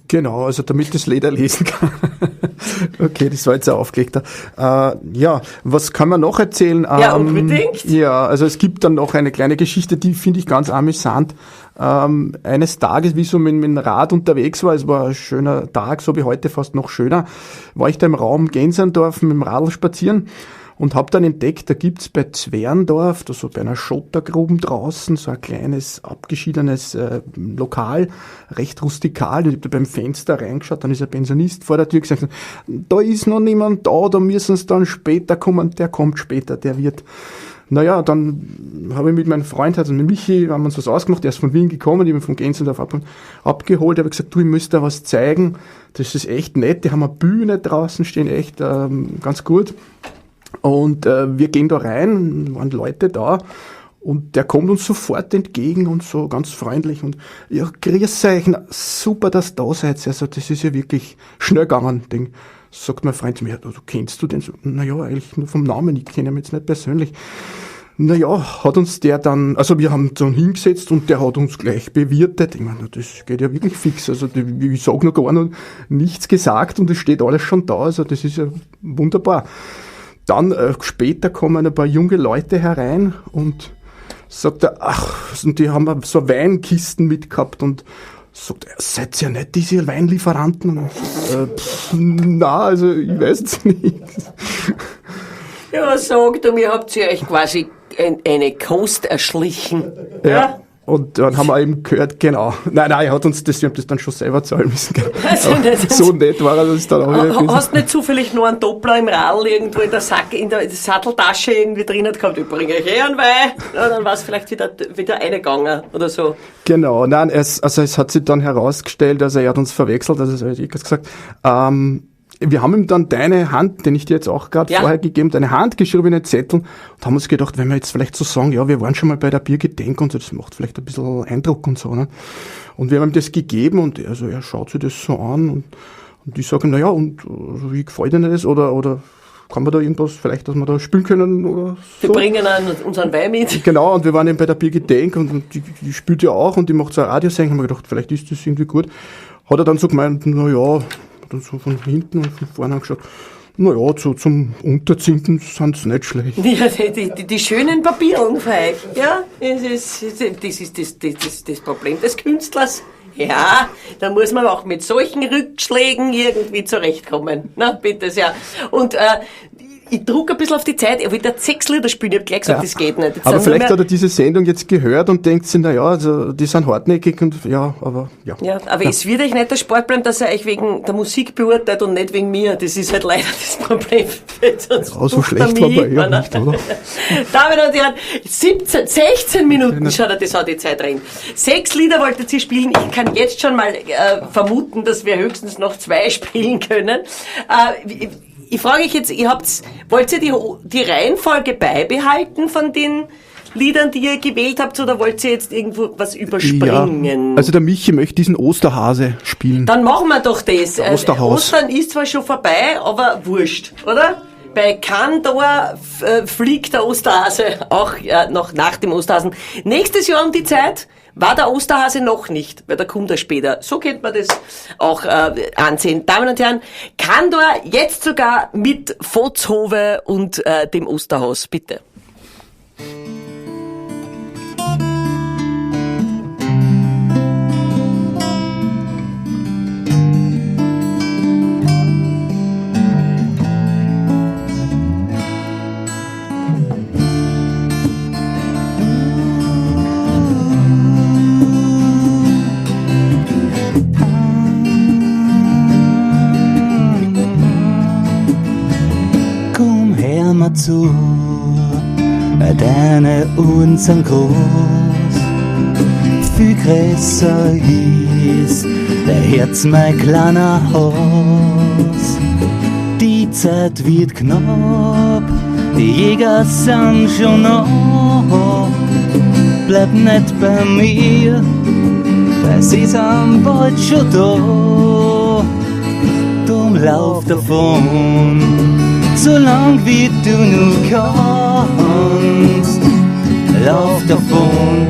Genau, also damit das Leder lesen kann. Okay, das war jetzt ein aufgelegter. Ja, was kann man noch erzählen? Ja, unbedingt. Ja, also es gibt dann noch eine kleine Geschichte, die finde ich ganz amüsant. Eines Tages, wie ich so mit dem Rad unterwegs war, es war ein schöner Tag, so wie heute fast noch schöner, war ich da im Raum Gänserndorf mit dem Radl spazieren und habe dann entdeckt, da gibt's bei Zwerndorf, da so bei einer Schottergruben draußen, so ein kleines, abgeschiedenes Lokal, recht rustikal. Und ich hab da beim Fenster reingeschaut, dann ist ein Pensionist vor der Tür gesagt, da ist noch niemand da, da müssen sie dann später kommen, der kommt später, der wird. Naja, dann habe ich mit meinem Freund, also mit Michi, haben wir uns was ausgemacht, der ist von Wien gekommen, ich bin vom Gänserndorf abgeholt, habe gesagt, du, ich müsste da was zeigen, das ist echt nett, die haben eine Bühne draußen stehen, echt ganz gut. Und wir gehen da rein, waren Leute da und der kommt uns sofort entgegen und so ganz freundlich und ja, grüß euch, super, dass ihr da seid. Also das ist ja wirklich schnell gegangen. Ding. Sagt mein Freund zu mir, du, kennst du den? So, naja, eigentlich nur vom Namen, ich kenne ihn jetzt nicht persönlich. Naja, hat uns der dann, also wir haben dann hingesetzt und der hat uns gleich bewirtet. Ich meine, das geht ja wirklich fix. Also ich sag noch gar noch nichts gesagt und es steht alles schon da. Also das ist ja wunderbar. Dann später kommen ein paar junge Leute herein und sagt er, ach, und die haben so Weinkisten mitgehabt und sagt er, seid ihr nicht diese Weinlieferanten? Und, na, also ich weiß es nicht. Ja, sagt du, mir habt ihr euch quasi eine Kost erschlichen. Ja. Und dann haben wir eben gehört, genau. Nein, er hat uns das, wir haben das dann schon selber zahlen müssen. Also, so nett war er das dann auch wieder. Hast du nicht zufällig nur einen Doppler im Radl irgendwo in der Sack, in der Satteltasche irgendwie drin gehabt? Ich bringe euch eh einen Wein. Ja, dann war es vielleicht wieder eingegangen oder so. Genau, nein, es hat sich dann herausgestellt, also er hat uns verwechselt, also das habe ich eh gesagt, wir haben ihm dann deine Hand, den ich dir jetzt auch gerade vorher gegeben, deine handgeschriebene Zettel und haben uns gedacht, wenn wir jetzt vielleicht so sagen, ja, wir waren schon mal bei der Birgit Denk und so, das macht vielleicht ein bisschen Eindruck und so, ne? Und wir haben ihm das gegeben und er schaut sich das so an und ich sage, naja, und wie gefällt Ihnen das oder kann man da irgendwas, vielleicht, dass wir da spielen können oder so. Wir bringen unseren Wein mit. Genau, und wir waren eben bei der Birgit Denk und die spielt ja auch und die macht so eine Radiosendung, haben wir gedacht, vielleicht ist das irgendwie gut. Hat er dann so gemeint, naja, dann so von hinten und von vorne angeschaut, Naja, so zum Unterzinken sind sie nicht schlecht. Ja, die schönen Papieren von euch. Ja, das ist das Problem des Künstlers. Ja, da muss man auch mit solchen Rückschlägen irgendwie zurechtkommen. Na, bitte sehr. Und ich druck ein bisschen auf die Zeit, ich wollte 6 Lieder spielen, ich hab gleich gesagt, ja, das geht nicht. Jetzt aber vielleicht hat er diese Sendung jetzt gehört und denkt sich, naja, also, die sind hartnäckig und ja, aber ja. Ja, aber ja. Es wird euch nicht der Sport bleiben, dass er euch wegen der Musik beurteilt und nicht wegen mir. Das ist halt leider das Problem. Ja, so schlecht war bei ihr nicht, oder? Damen und Herren, 16 Minuten, schaut er, das hat die Zeit drin. 6 Lieder wolltet ihr spielen. Ich kann jetzt schon mal vermuten, dass wir höchstens noch 2 spielen können. Ich frage euch jetzt, wollt ihr die Reihenfolge beibehalten von den Liedern, die ihr gewählt habt, oder wollt ihr jetzt irgendwo was überspringen? Ja, also der Michi möchte diesen Osterhase spielen. Dann machen wir doch das. Osterhaus. Ostern ist zwar schon vorbei, aber wurscht, oder? Bei Kandor fliegt der Osterhase auch noch nach dem Osterhasen. Nächstes Jahr um die Zeit war der Osterhase noch nicht, weil der kommt ja später. So könnte man das auch ansehen. Damen und Herren, Kandor jetzt sogar mit Votzhove und dem Osterhaus, bitte. Zu, deine Uhren sind groß, viel größer ist der Herz mein kleiner Haus. Die Zeit wird knapp, die Jäger sind schon nah. Bleib nicht bei mir, weil sie sind bald schon da. Drum lauf davon, solang wie du nur kannst. Lauf davon,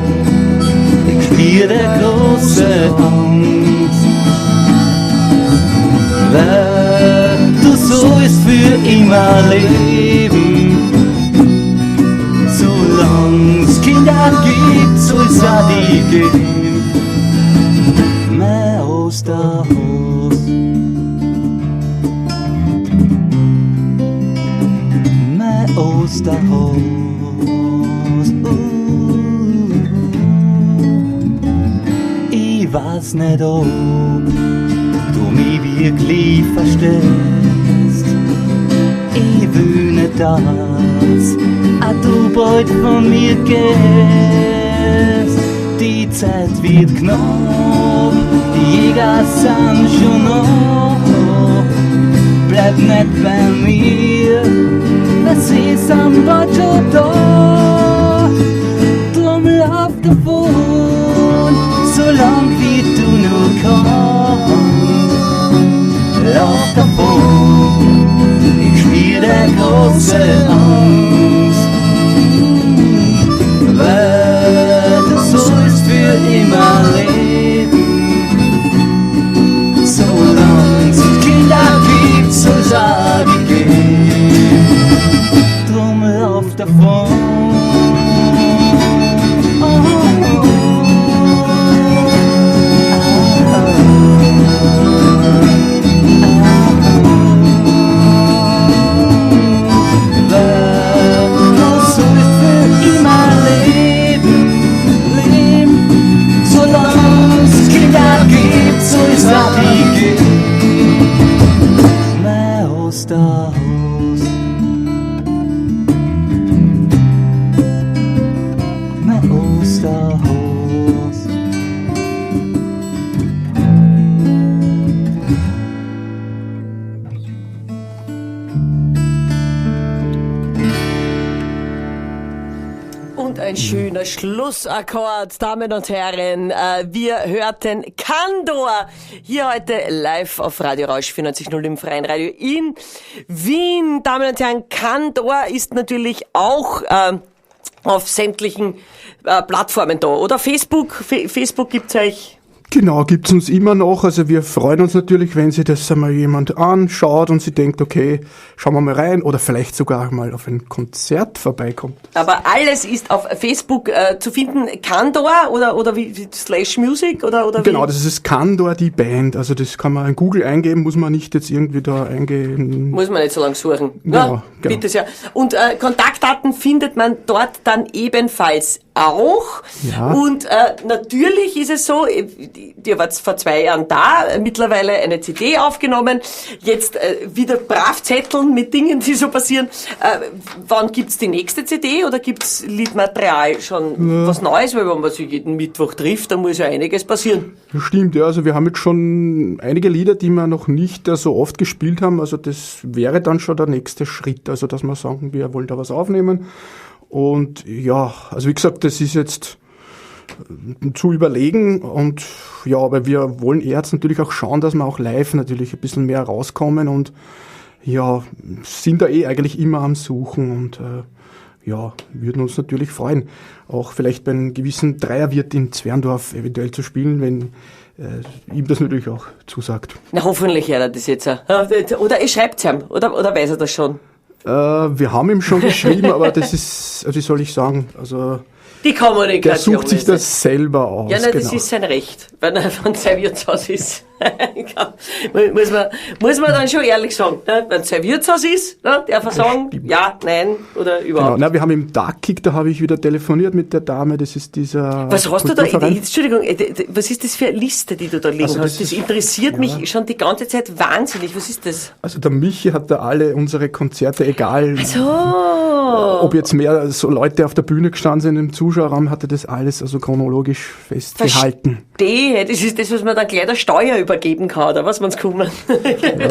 ich spür der große Angst. Weil du sollst für immer leben, solang's Kinder gibt, soll's auch die geben. Mein Osterhaus. Osterhaus. Ich weiß nicht, ob du mich wirklich verstehst. Ich will nicht, dass auch du bald von mir gehst. Die Zeit wird knapp, die Jäger sind schon noch. Bleib nicht bei mir, sie sind bald schon da. Drum lauf davon, solang wie du nur kannst. Lauf davon, ich spür der große Angst. Weil du sollst für immer leben, solang's Kinder gibt, soll's auch die geben. Lauf davon. Oh, oh, oh. Weil du sollst für immer leben, leben. Solang's Kinder gibt, soll's auch die geben. Mein Osterhaus. Ein schöner Schlussakkord, Damen und Herren. Wir hörten Kandor hier heute live auf Radio Rausch 94.0 im Freien Radio in Wien. Damen und Herren, Kandor ist natürlich auch auf sämtlichen Plattformen da, oder? Facebook, Facebook gibt's euch. Genau, gibt's uns immer noch. Also wir freuen uns natürlich, wenn sich das einmal jemand anschaut und sich denkt, okay, schauen wir mal rein oder vielleicht sogar mal auf ein Konzert vorbeikommt. Aber alles ist auf Facebook zu finden. Kandor oder wie /Music oder wie? Genau, das ist Kandor, die Band. Also das kann man in Google eingeben, muss man nicht jetzt irgendwie da eingeben. Muss man nicht so lange suchen. Genau, ja, genau. Bitte sehr. Und Kontaktdaten findet man dort dann ebenfalls auch. Ja. Und natürlich ist es so, ihr wart vor 2 Jahren da, mittlerweile eine CD aufgenommen, jetzt wieder brav zetteln mit Dingen, die so passieren. Wann gibt's die nächste CD oder gibt's Liedmaterial schon was Neues? Weil wenn man sich jeden Mittwoch trifft, dann muss ja einiges passieren. Das stimmt, ja. Also wir haben jetzt schon einige Lieder, die wir noch nicht so oft gespielt haben. Also das wäre dann schon der nächste Schritt, also dass wir sagen, wir wollen da was aufnehmen. Und ja, also wie gesagt, das ist jetzt zu überlegen und ja, aber wir wollen eher jetzt natürlich auch schauen, dass wir auch live natürlich ein bisschen mehr rauskommen und ja, sind da eh eigentlich immer am Suchen und ja, würden uns natürlich freuen, auch vielleicht bei einem gewissen Dreierwirt in Zwerndorf eventuell zu spielen, wenn ihm das natürlich auch zusagt. Na, hoffentlich hört er das jetzt auch. Oder er schreibt's ihm, oder weiß er das schon? Wir haben ihm schon geschrieben, aber das ist, also wie soll ich sagen, also die Kommunikation. Der sucht sich das selber aus. Ja, nein, das genau. ist sein Recht, wenn er von sein Wirtshaus ist. Muss man dann schon ehrlich sagen, ne? Wenn sein Wirtshaus ist, ne, darf er sagen, ja, nein oder überhaupt. Genau. Na, wir haben im Darkkick, da habe ich wieder telefoniert mit der Dame, das ist dieser. Was hast du da, Entschuldigung, was ist das für eine Liste, die du da liegen also hast? Das interessiert mich schon die ganze Zeit wahnsinnig. Was ist das? Also der Michi hat da alle unsere Konzerte, egal. Ach so. Ob jetzt mehr so Leute auf der Bühne gestanden sind im Zuschauerraum, hat er das alles also chronologisch festgehalten. Verstehe, das ist das, was man dann gleich der Steuer übergeben kann, oder was man's kommen. Ja,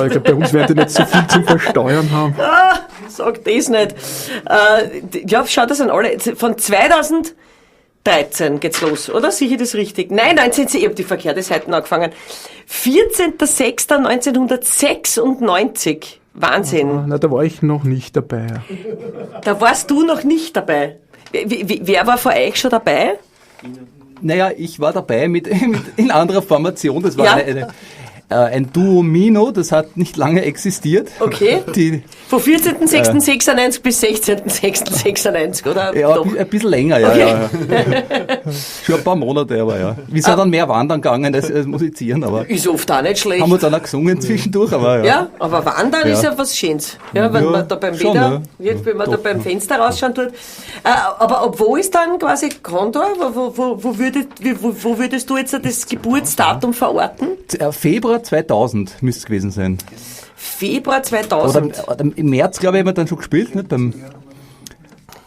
ich glaube, bei uns werden die nicht so viel zum Versteuern haben. Ah, sag das nicht. Ja, schau, das sind alle. Von 2013 geht's los, oder? Sicher das richtig? Nein, 19, ich hab die verkehrte Seiten angefangen. 14.06.1996. Wahnsinn. Ah, na, da war ich noch nicht dabei. Da warst du noch nicht dabei. Wer war vor euch schon dabei? Naja, ich war dabei mit in anderer Formation. Das war ein Duo Mino, das hat nicht lange existiert. Okay. Von 14.06.96 bis 16.06.96, oder? Ja, doch? Ein bisschen länger, ja. Okay. Ja, ja. Schon ein paar Monate, aber ja. Wir sind dann mehr wandern gegangen als musizieren, aber. Ist oft auch nicht schlecht. Haben uns dann auch gesungen zwischendurch, aber ja. Ja, aber wandern ist ja was Schönes. Ja, wenn man da beim schon, Weder, wenn man da beim Fenster rausschauen tut. Aber obwohl ist dann quasi Kandor, wo würdest du jetzt das Geburtsdatum verorten? Februar 2000 müsste es gewesen sein. Februar 2000? Oder im März, glaube ich, haben wir dann schon gespielt, nicht? Beim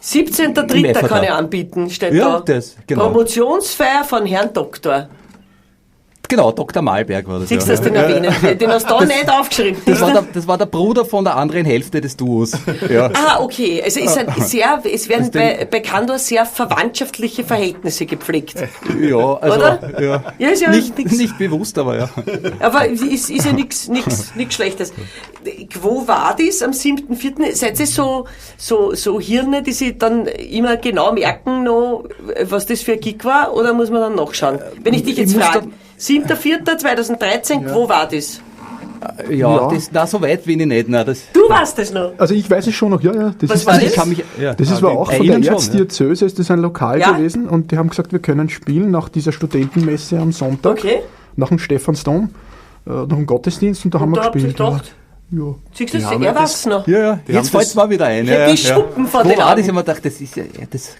17.03. kann ich anbieten, steht ja, da. Das, genau. Promotionsfeier von Herrn Doktor. Genau, Dr. Malberg war das. Siehst du, dass den erwähnen? Den hast du da nicht aufgeschrieben. Das war der Bruder von der anderen Hälfte des Duos. Ja. Ah, okay. Also es werden bei Kandor sehr verwandtschaftliche Verhältnisse gepflegt. Ja, also. Oder? Ja. Ja, ist ja nicht bewusst, aber ja. Aber ist ja nichts Schlechtes. Wo war das am 7.4.? Seid ihr so Hirne, die sich dann immer genau merken, noch, was das für ein Gig war? Oder muss man dann nachschauen? Wenn ich dich jetzt frage. 7.4.2013, ja. Wo war das? Ja, das, na, so weit bin ich nicht. Nein, das, du weißt das noch? Also ich weiß es schon noch, ja, ja. Das Was ist, war also das? Ich kann mich, ja. Das ist, war auch von der Erzdiözese, ist das ein Lokal gewesen und die haben gesagt, wir können spielen nach dieser Studentenmesse am Sonntag, okay. Nach dem Stephansdom, nach dem Gottesdienst und da haben und wir da gespielt. Gedacht, ja. Siehst du, er weiß noch. Ja, ja. Jetzt fällt es mal wieder ein. Ja, die Schuppen von den Augen. Ich habe mir gedacht, das ist ja... Das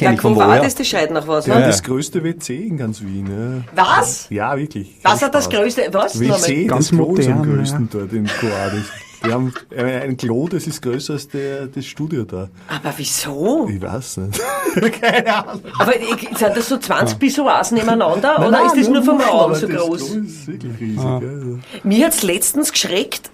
Ja, ich von wo, ja. Das, das schreit nach was. Die ne? haben das größte WC in ganz Wien. Ja. Was? Ja, wirklich. Was hat das größte? Was? WC, ganz das Klo modern, ist am größten ja. dort in Coadis. Die haben ein Klo, das ist größer als das Studio da. Aber wieso? Ich weiß nicht. Keine Ahnung. Aber sind das so 20 Pissoirs nebeneinander? Nein, oder nein, ist das nur vom Raum so das groß? Klo ist wirklich riesig. Ja. Mir hat's letztens geschreckt.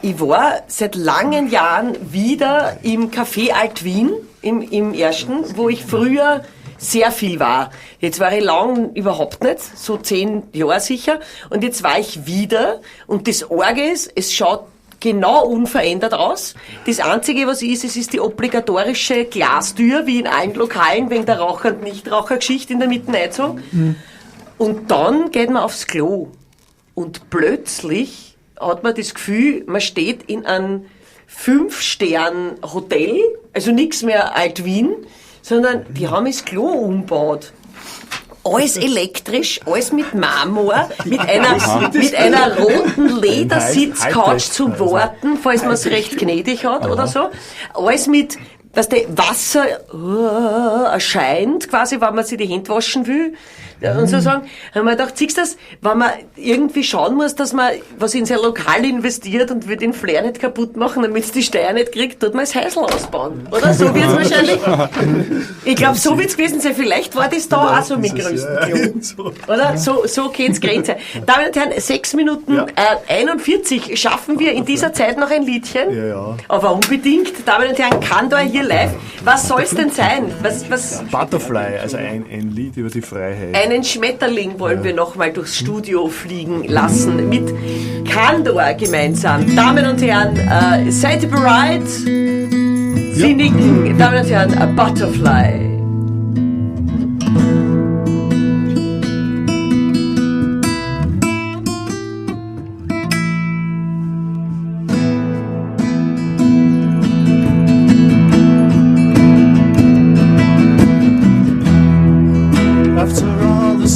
Ich war seit langen Jahren wieder im Café Alt-Wien, im ersten, wo ich früher sehr viel war. Jetzt war ich lang überhaupt nicht, so 10 Jahre sicher. Und jetzt war ich wieder und das Orge ist, es schaut genau unverändert aus. Das Einzige, was ist, es ist die obligatorische Glastür, wie in allen Lokalen, wegen der Raucher- und Nichtrauchergeschichte in der Mitte eingezogen. Mhm. Und dann geht man aufs Klo. Und plötzlich hat man das Gefühl, man steht in einem 5-Stern-Hotel, also nichts mehr Alt-Wien, sondern die haben das Klo umgebaut. Alles elektrisch, alles mit Marmor, mit einer roten Ledersitzcouch zum Warten, falls man es recht gnädig hat oder so. Alles mit, weißt du, Wasser erscheint quasi, wenn man sich die Hände waschen will. Und so sagen, haben wir gedacht, siehst du das, wenn man irgendwie schauen muss, dass man was in sein Lokal investiert und will den Flair nicht kaputt machen, damit es die Steuer nicht kriegt, tut man das Häusl ausbauen. Oder? So wird's wahrscheinlich. Ich glaube, so wird's gewesen sein. Vielleicht war das da auch so mit größten Klo. Oder? So kennt's Grenze. Damen und Herren, 6 Minuten 41 schaffen wir in dieser Zeit noch ein Liedchen. Ja, ja. Aber unbedingt, Damen und Herren, Kandor hier live. Was soll's denn sein? Was? Butterfly, also ein Lied über die Freiheit. Einen Schmetterling wollen wir nochmal durchs Studio fliegen lassen mit Kandor gemeinsam. Damen und Herren, seid ihr bereit? Sie nicken. Damen und Herren, a Butterfly.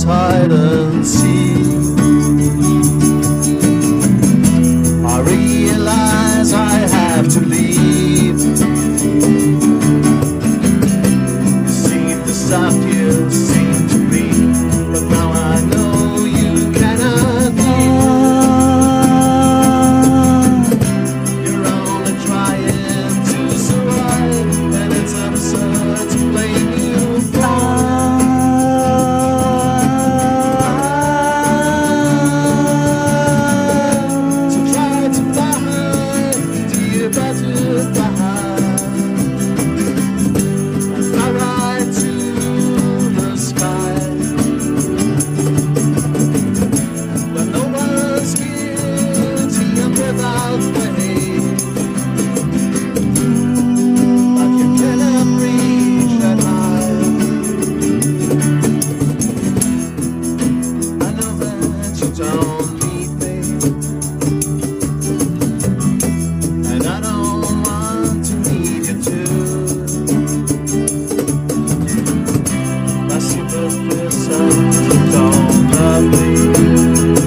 Hide and seek, I realize I have to leave. You seem to soft, you seem to bleak, but now I know you cannot leave. You're only trying to survive, and it's absurd to blame you for.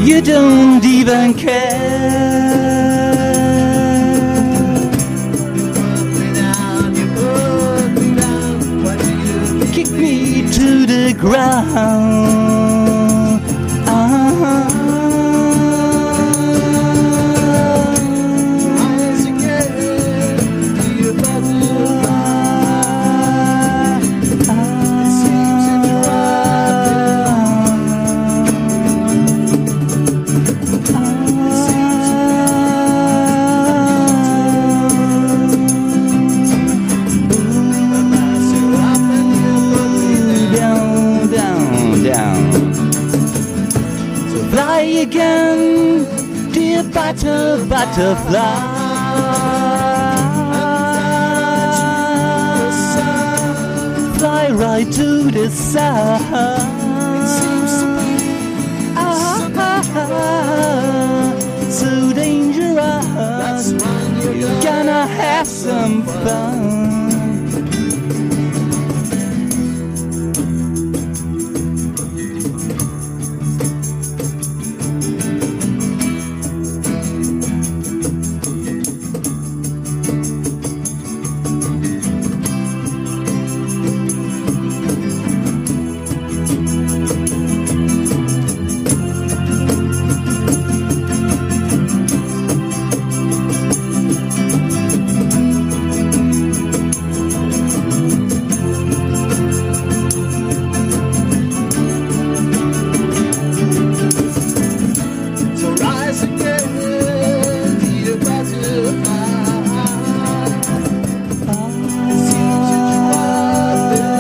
You don't even care. You put me down, why do you Kick me to the ground. Rise again, dear butterfly? It seems that you're Down, down, down. So fly again, dear butterfly. Fly right to the sun. It seems to be so dangerous. You're gonna have some fun. So rise again, dear butterfly. It seems that you have been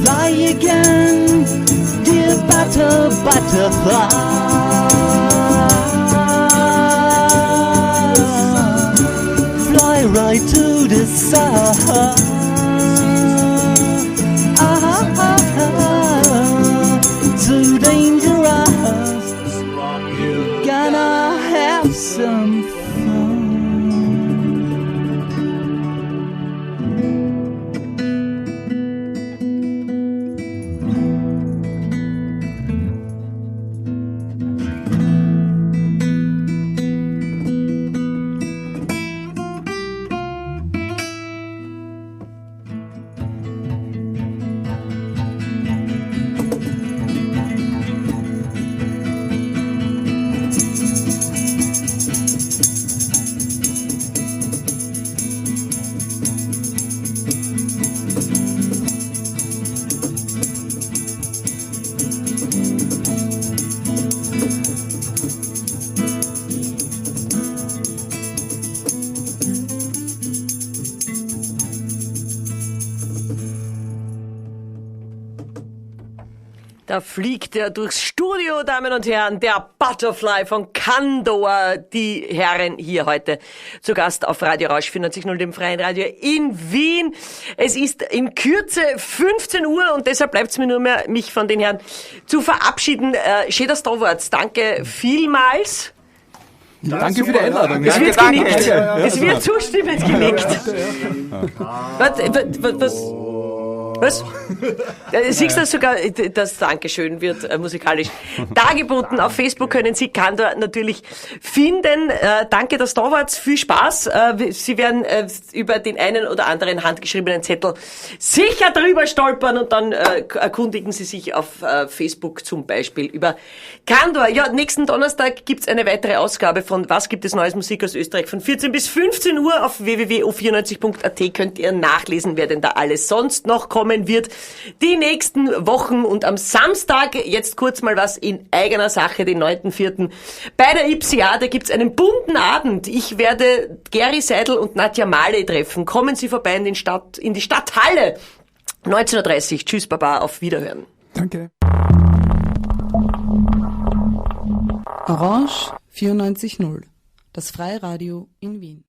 Fly again, not a butterfly. Fly right to the sun. Too dangerous. You're gonna have some fun. Da fliegt er durchs Studio, Damen und Herren, der Butterfly von Kandor, die Herren hier heute zu Gast auf Radio Rausch 94.0, dem Freien Radio in Wien. Es ist in Kürze 15 Uhr und deshalb bleibt es mir nur mehr, mich von den Herren zu verabschieden. Schön, dass du da warst. Danke vielmals. Ja, danke für die Einladung. Es wird Danke, genickt. danke. Es wird zustimmend genickt. Was? Was? Siehst du sogar, das Dankeschön wird musikalisch dargeboten. Auf Facebook können Sie Kandor natürlich finden. Danke, dass du da wart. Viel Spaß. Sie werden über den einen oder anderen handgeschriebenen Zettel sicher drüber stolpern und dann erkundigen Sie sich auf Facebook zum Beispiel über Kandor. Ja, nächsten Donnerstag gibt's eine weitere Ausgabe von Was gibt es Neues Musik aus Österreich von 14 bis 15 Uhr auf www.o94.at könnt ihr nachlesen, wer denn da alles sonst noch kommen wird die nächsten Wochen. Und am Samstag, jetzt kurz mal was in eigener Sache, den 9.4. bei der Ipsiade gibt's einen bunten Abend. Ich werde Gary Seidel und Nadja Maley treffen. Kommen Sie vorbei in die Stadthalle. 19.30 Uhr. Tschüss, Baba, auf Wiederhören. Danke. Orange 94.0, das Freiradio in Wien.